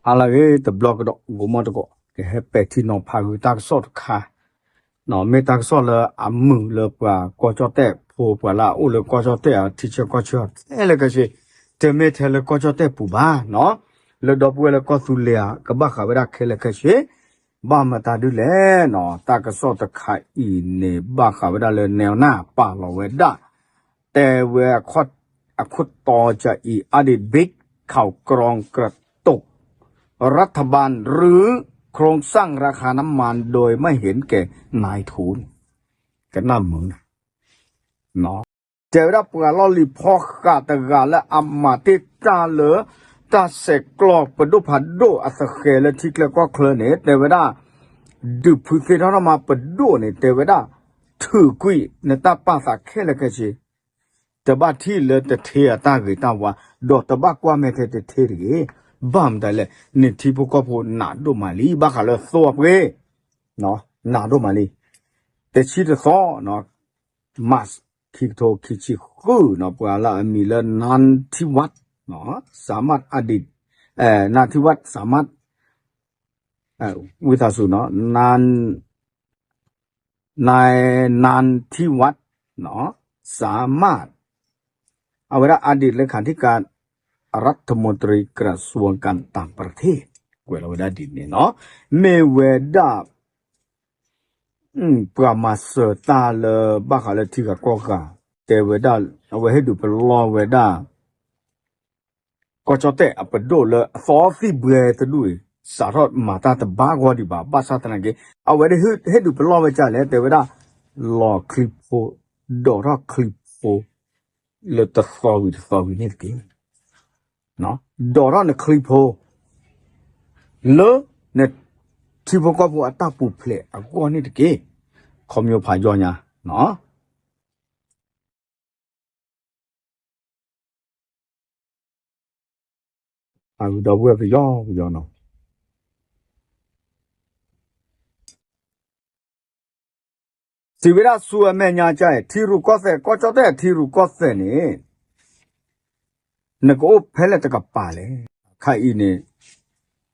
အါလၢအဂ့ၤ တဘျီကဒီး ဂီၤမီတကိး ကဟဲပဲာ်ထံနီၤဖးဂုာ်တၢ်ကစီၣ်တခါ, မ့ၢ်တၢ်ကစီၣ်လၢအမုာ်လၢပှၤကီၢ်ကၠီၣ်တဲၣ်ဖိ ပှၤလၢအအိၣ်လၢကီၢ်ကၠီၣ်တဲၣ်အထံဆၢကီၢ်ဆၢခဲလၢာ်ခဲဆ့, တမ့ၢ်ထဲလၢကီၢ်ကၠီၣ်တဲၣ်ပူၤဘၣ်နီၤ, လၢဒီပုၢ်ဝဲၢ်လၢကီၢ်သူလ့ၤဧါ ကဘၣ်ဃးဝဲဒၣ်ခဲလၢာ်ခဲဆ့, ဘၣ်မတၤဒ်လဲၣ်နီၤ, တၢ်ကစီၣ်တခါအံၤန့ၣ် ဘၣ်ဃးဝဲဒၣ်လၢ နဲၣ်နၢ် ပာ်လီၤဝဲဒၣ် တဲဝဲ အခိၣ်တီကၢအံၤ อดีตบิ๊กข่าวกรองกระตุก รัฐบาลรื้อโครงสร้างราคาน้ำมันโดยไม่เห็นแก่นายทุน ကနၣ်မုာ်နၤ တဲဝဲဒၣ်ပှၤလီၢ်လံၤဖီဃးတဂၤလၢအမၤတ့ၢ်တၢ်လၢ တၢ်ဆဲးကျိးပဒိၣ်ဖးဒိၣ်အသဃဲၤလၢထံချၢကီၢ်ချၢန့ၣ် တဲဝဲဒၣ် ဒုးဖုသ့ၣ်ထီၣ်ထီၣ်မၤပဒိၣ်န့ၣ် တဲဝဲဒၣ် ထုးကွံာ်နတၢ်ပာ်သးခဲလၢာ်ခဲဆ့ တဘၣ်ထံၣ်လၢတထ့အတၢ်ဂ့ၤတၢ်ဝါ, ဒီးတဘၣ်ကွၢ်မဲာ်ထဲတထ့တဂ့ၤ. ဘၣ်မတၤလဲၣ်, နထံဖိကီၢ်ဖိနးဒိၣ်မးလံ, ဘၣ်ဃးလၢသိအပှ့ၤ, နးဒိၣ်မးလံ. တဆံတသီ, March ခံကထိခံဆံဃုနီၤ, ပှၤလၢအမံၤလၢ နၢၣ်ထံဝး, စၤမၣ်အဒံး, နၢၣ်ထံဝး စၤမၣ်, ဝံသးစူၤနီၤ, နၢၣ်ထံဝး စၤမၣ်, အဝဲဒၣ် อดีตเลขาธิการรัฐมนตรีกระทรวงการต่างประเทศ ကွဲးလီၤဝဲဒၣ်ဒ်န့ၣ်နီၤ, မ့ၢ်ဝဲဒၣ် ပှၤမၤစၢၤတၢ်လၢဘၣ်ဃးလၢထံဂၤကီၢ်ဂၤ, တဲဝဲဒၣ် အဝဲဟ့ၣ်ဒုးပလီၢ်ဝဲဒၣ် ကီၢ်ကၠီၣ်တဲၣ်အပဒိၣ်လၢအသီသံၣ်ဘှဲတဒူၣ်အံၤ စးထီၣ်မၤတၢ်တဘၣ်ဂီၢ်ဒံးဘၣ်, ဘၣ်ဆၣ်သနာ်က့ အဝဲဒၣ်ဟ့ၣ်ဒုးပလီၢ်ဝဲဒ်လဲၣ်, တဲဝဲဒၣ် လီၤချံဖိ, ဒိးထီၣ်ချံဖိ လၢတသီဝံၤတသီဝံၤန့ၣ်တက့ၢ်. ဒိးထီၣ်နချံဖိ လၢနထံဖိကီၢ်ဖိအတၢ်ပူၤဖျဲးအဂီၢ်န့ၣ်တက့ၢ်. ခီဖျိဖးယီညါ အဝဲဒီပုၢ်ဝဲၢ်ပယီၤပယီၤနီၤ, စံးဝဲဒၣ်ဆူအမဲာ်ညါကါအံၤ ထံရူၢ်ကီၢ်သဲး, ကီၢ်ကၠီၣ်တဲၣ်ထံရူၢ်ကီၢ်သဲးန့ၣ် နကအိၣ်ဖဲလဲၣ်တကပၤလဲၣ်. ခါအံၤန့ၣ်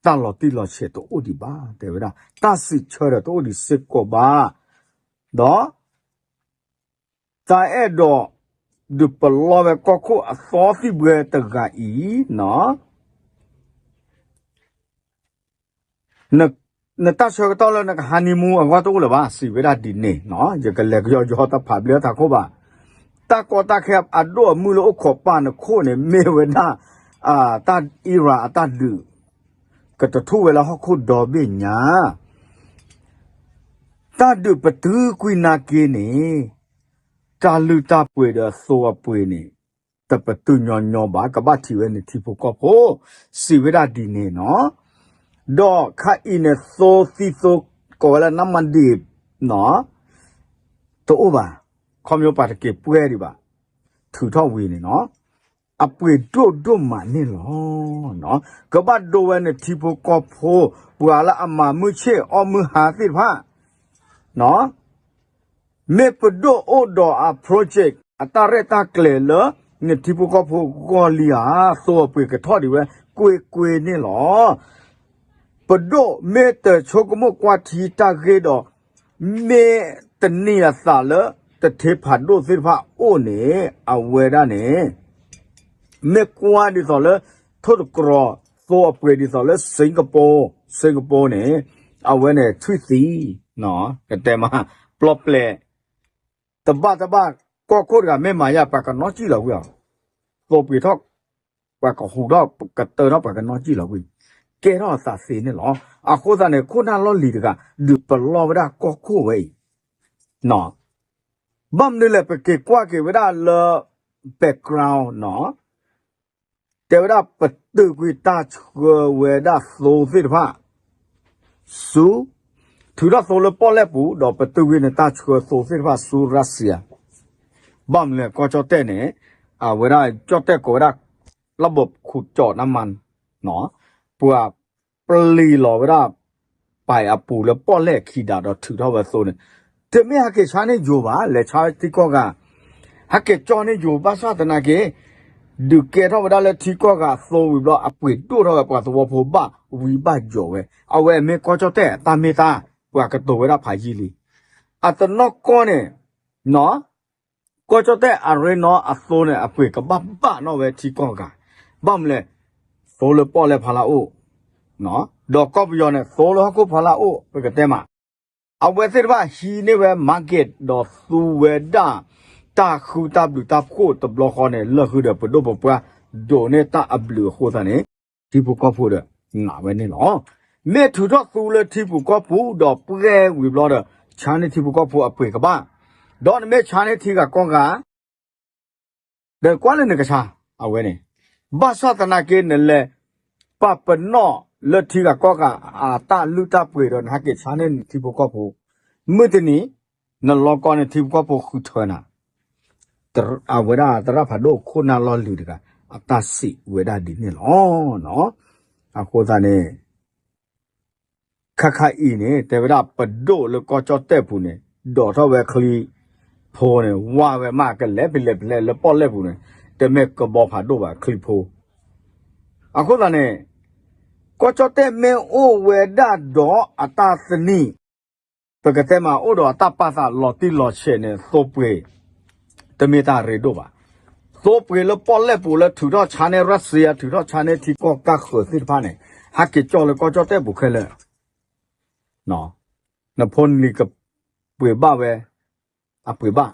တၢ်လီၤတံၢ်လီၤဆဲးတအိၣ်ဒံးဘၣ်, တဲဝဲဒၣ် တၢ်စံးဆၢဒီးတအိၣ်ဒံးစ့ၢ်ကီးဘၣ်, ဒီး တၢ်အဲၣ်ဒိး ဒုးပလီၢ်ဝဲကီၢ်ခိၣ်အသီသံၣ်ဘှဲတဂၤအံၤနီၤ, နတၢ်ဆၢကတီၢ်လၢနက honeymoon အဂီၢ်တအိၣ်လၢၤဘၣ်, စံးဝဲဒၣ်ဒ်န့ၣ်နီၤ, ယကလဲၤကယီကယီတဖးဘျၢထးခိၣ်ဘၣ်. တၢ်ကီတၢ်ခဲအဒိၣ်အမုၢ်လၢအိၣ်ခိးပာ်နခိၣ်န့ၣ် မ့ၢ်ဝဲဒၣ် တၢ် Iran အတၢ်ဒုး ကတထူၣ်ဝဲလၢဟီၣ်ခိၣ်ဒီဘ့ၣ်ညါ တၢ်ဒုးပတုာ်ကွံာ်နာ်က့န့ၣ် တၢ်လုၢ်တၢ်ပှ့ၤဒီးသိအပှ့ၤန့ၣ် တပတုာ်ညီညီဘၣ်, ကဘၣ်ထံၣ်ဝဲနထံဖိကီၢ်ဖိ, စံးဝဲဒၣ်ဒ်န့ၣ်နီၤ. ဒီးခါအံၤန့ၣ် သိသံသိ ကိးဝဲလၢ น้ำมันดิบ နီၤ, တအိၣ်ဘၣ်, ခီဖျိပှၤတက့ၤပှဲၤဒံးဘၣ်, ထုးထီၣ်ဝံၤန့ၣ်နီၤ အပှ့ၤဒိၣ်ဒိၣ်မးန့ၣ်လီၤ. ကဘၣ်ဒိဝဲနထံဖိကီၢ်ဖိ ပှၤလၢအမၤမုၢ်ဆ့ၣ်အီၣ်မုၢ်ဟါသ့ၣ်တဖၣ်, မ့ၢ်ပဒိၣ်အိၣ်ဒီးအ project အတၢ်ရဲၣ်တၢ်ကျဲၤလၢ နထံဖိကီၢ်ဖိဂီၢ်လံဧါ, သိအပှ့ၤကထီၣ်ဒံးဝဲ ကွ့ၢ်ကွ့ၢ်န့ၣ်လီၤ. ပဒိၣ်မ့ၢ်တဆိကမိၣ်ကွၢ်ထံတၢ်ဂ့ၢ်ဒီး မ့ၢ်တန့ၢ်အသးလၢ တထ့ဖးဒိၣ်သ့ၣ်တဖၣ်အိၣ်န့ၣ် အဝဲဒၣ်န့ၣ် မ့ၢ်ကွၢ်ဒ်သိးလၢ ထိၣ်တကြီၤ သိအပှ့ၤဒ်သိးလၢ Singapore, Singapore န့ၣ် အဝဲန့ၣ်ထွံၣ်သံ, ကတဲမး ပျီပျဲၢ် တဘၣ်တဘၣ် ကီၢ်ခိၣ်တဂၤမ့ၢ်မၤယါ ပှၤကနီၣ်စံၣ်လီၤကွံာ်အီၤ, သိပှ့ၤထီၣ် ပှၤကဟူးထီၣ် ကတၢထီၣ် ပှၤကနီၣ်စံၣ်လီၤကွံာ်, ကဲထီၣ်အသးသ့န့ၣ်လီၤ. အဃိသတးန့ၣ် ခိၣ်နၢ်လီၢ်လံၤတဂၤ ဒုးပလီၢ်ဝဲဒၣ်ကီၢ်ခိၣ်ဝဲအံၤ, ဘၣ်မနုၤလဲၣ် ပက့ၤကွၢ်က့ၤဝဲဒၣ်လၢ background နီၤ တဲဝဲဒၣ်ပတုာ်ကွံာ်တၢ်ဆှၢဝဲဒၣ်သိသ့ၣ်တဖၣ် ဆူ ထုးထီၣ်သိလၢပီၣ်လဲၣ်ပူၤ ဒီးပတုာ်ကွံာ်န့ၣ်တၢ်ဆှၢသိသ့ၣ်တဖၣ်ဆူ Russia. ဘၣ်မနုၤလဲၣ် ကီၢ်ကၠီၣ်တဲၣ်န့ၣ် အဝဲဒၣ်ကၠီၣ်တဲၣ်ကိးဝဲဒၣ် ระบบขุดเจาะน้ำมัน ပှၤပျံၤလီၤဝဲဒၣ် ပာ်အပူၤလၢပီၣ်လဲၣ်ခံဒါဒီးထုးထီၣ်ဝဲသိန့ၣ် တမ့ၢ်ဟဲက့ၤဆါန့ၢ်ယိၤဘၣ် လဲၤဆါထံကီၢ်ဂၤ ဟဲက့ၤကၠီန့ၢ်ယိၤဘၣ်ဆၣ်သနာ်က့ ဒုးကဲထီၣ်ဝဲဒၣ်လၢထံကီၢ်ဂၤသိဝံၤဘျီ အပှ့ၤဒိၣ်ထီၣ်ဝဲပှၤသဝီဖိဘၣ် ဝံဘၣ်ယိာ်ဝဲ အဝဲမ့ၢ်ကီၢ်ကၠီၣ်တဲၣ်အတၢ်မ့ၢ်တၢ် ပှၤကတိၤဝဲဒၣ်ဖးယံာ်လံ. အတနီၢ်ကီၢ်န့ၣ် ကီၢ်ကၠီၣ်တဲၣ်အရ့နီအသိန့ၣ် အပှ့ၤကဘၣ်ဘၣ်နီၣ်ဝဲထံကီၢ်ဂၤ, ဘၣ်မနုၤလဲၣ်, သိလၢပီၣ်လဲၣ်ဖီလာ်အိၣ်, ဒီးကီၢ်ပယီၤန့ၣ် သိလၢဟီၣ်ခိၣ်ဖီလာ်အိၣ် ပကတဲမး, အဝဲသ့ၣ်တဖၣ်ဟံးန့ၢ်ဝဲ market ဒီးသူဝဲဒၣ် တၢ်ဃုတၢ်ဘျုးတၢ်ဖှိၣ်တဘျီဃီန့ၣ် လၢာ်ဃုာ်ဒီးပဒိၣ်ပပှၢ် ဒိးန့ၢ်တၢ်အဘျုးအဃိသတးန့ၣ် ထံဖိကီၢ်ဖိဒီးနာ်ဝဲန့ၣ်လီၤ. မ့ၢ်ထုးထီၣ်သူလၢထံပူၤကီၢ်ပူၤဒီးပှဲၤဝံၤဘျီဒီး ဆါန့ၢ်ထံဖိကီၢ်ဖိအပှ့ၤကဘၣ်, ဒီးနမ့ၢ်ဆါန့ၢ်ထံဂၤကီၢ်ဂၤ ဒီးကွၢ်လၢနကဆါ, အဝဲန့ၣ်, ဘၣ်ဆၣ်သနာ်က့နလဲၤ ပာ်ပနီၣ်လၢထံဂၤကီၢ်ဂၤအတၢ်လုၢ်တၢ်ပှ့ၤဒီးနဟဲက့ၤဆါန့ၢ်နထံဖိကီၢ်ဖိ, မုၢ်တနံၤ နလီၤကီန့ၣ်ထံဖိကီၢ်ဖိဃုထၢနၤ, အဝဲဒၣ်သရၣ်ဖးဒိၣ်ခိၣ်နၢ်လီၢ်လံၤတဂၤ အတၢ်စံးဝဲဒၣ်ဒ်န့ၣ်လီၤ. အဃိသတးန့ၣ် ခါခါအံၤန့ၣ် တဲဝဲဒၣ်ပဒိၣ်လၢကီၢ်ကၠီၣ်တဲၣ်ပူၤန့ၣ် ဒိးထီၣ်ဝဲချံဖိန့ၣ် ဝါဝဲမးကလဲၤဖဲလဲၣ်ဖဲလဲၣ်လၢပီၣ်လဲၣ်ပူၤန့ၣ် တမ့ၢ်ကဘီဖးဒိၣ်ဘၣ်ချံဖိ. အဃိသတးန့ၣ် ကီၢ်ကၠီၣ်တဲၣ်မ့ၢ်အိၣ်ဝဲဒၣ်ဒီးအတၢ်သနံၣ် ပကတဲမးအိၣ်ဒီးအတၢ်ပာ်သးလီၤတံၢ်လီၤဆဲးန့ၣ် သိပှ့ၤ တမ့ၢ်တၢ်ရ့ဒိၣ်ဘၣ်. သိပှ့ၤလၢပီၣ်လဲၣ်ပူၤလၢထုးထီၣ်ဆါန့ၢ် Russia ထုးထီၣ်ဆါန့ၢ်ထံကီၢ်ကၢ်ဃၢၤသ့ၣ်တဖၣ်န့ၣ် ဟဲက့ၤကၠီလၢကီၢ်ကၠီၣ်တဲၣ်ပူၤခဲလၢာ် နဖိနလံၤကပှ့ၤဘၣ်ဝဲ အပှ့ၤဘၣ်.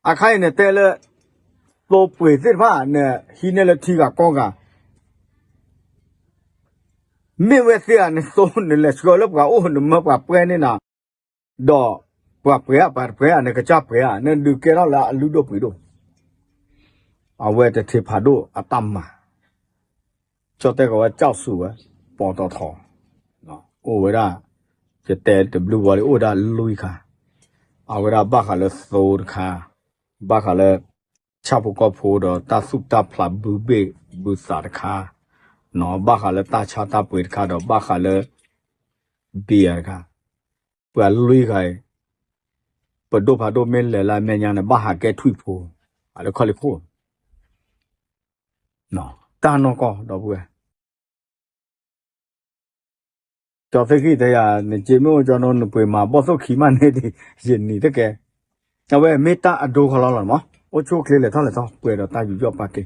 အခါအံၤန့ၣ်တဲလၢ သိပှ့ၤသ့ၣ်တဖၣ်န့ၣ် ဟံးန့ၢ်လၢထံဂၤကီၢ်ဂၤ မ့ၢ်ဝဲသ့ဧါ နသိနလဲၤဆှၢလၢပှၤအိၣ် နမၢပှၤပှဲၤန့ၢ်နၤ ဒီးပှၤပှဲၤဧါ ပှၤတပှဲၤဧါ နကစၢ်ပှဲၤဧါ နဒုးကဲထီၣ်လၢအလုၢ်ဒိၣ်ပှ့ၤဒိၣ် အဝဲတထံဖးဒိၣ်အတၢ်မၤ ကၠီၣ်တဲၣ်ကီးဝဲ ကၠီၣ်ဆူၣ်ဝဲ ပီတီထီ အိၣ်ဝဲဒၣ် ယတဲတဘျုးဝီလံ အိၣ်ဝဲဒၣ်လွံၢ်ခါ, အဝဲဒၣ်ဘၣ်ဃးလၢသိတခါ, ဘၣ်ဃးလၢ ဆၣ်ဖိကီၢ်ဖိဒီးတၢ်သူၣ်တၢ်ဖျးဘုဘ့ၣ်ဘုသးတခါ, ဘၣ်ဃးလၢတၢ်ဆါတၢ်ပှ့ၤတခါဒီးဘၣ်ဃးလၢ ဘံယၤတခါ, ပှၤလွံၢ်ဂၤအံၤ ပဒိၣ်ဖးဒိၣ်မ့ၢ်လဲၤလၢအမဲာ်ညါန့ၣ် ဘၣ်ဟးကဲထွံၣ်ဖိ, အလၢခီၣ်လံၢ်ခိၣ် တၢ်နီၢ်ကီၢ်ဒီပုၢ်ဝဲၢ် ကၠီသ့ၣ်ဃံၣ်တဲယၤ နစ့မ့ၢ်အိၣ်ကၠီနီ နပှ့ၤမၤဘီၣ်သိၣ်ခံမးန့ၣ် ယနံၤတကဲ, အဝဲမ့ၢ်တၢ်အဒိဃီလီၤလီၤမး အိၣ်ဆူၣ်အိၣ်ချ့လဲၤထီၣ်လဲၤထီၣ် ပှဲၤဒီးတၢ်ယူးယီၣ်ပာ်ကဲ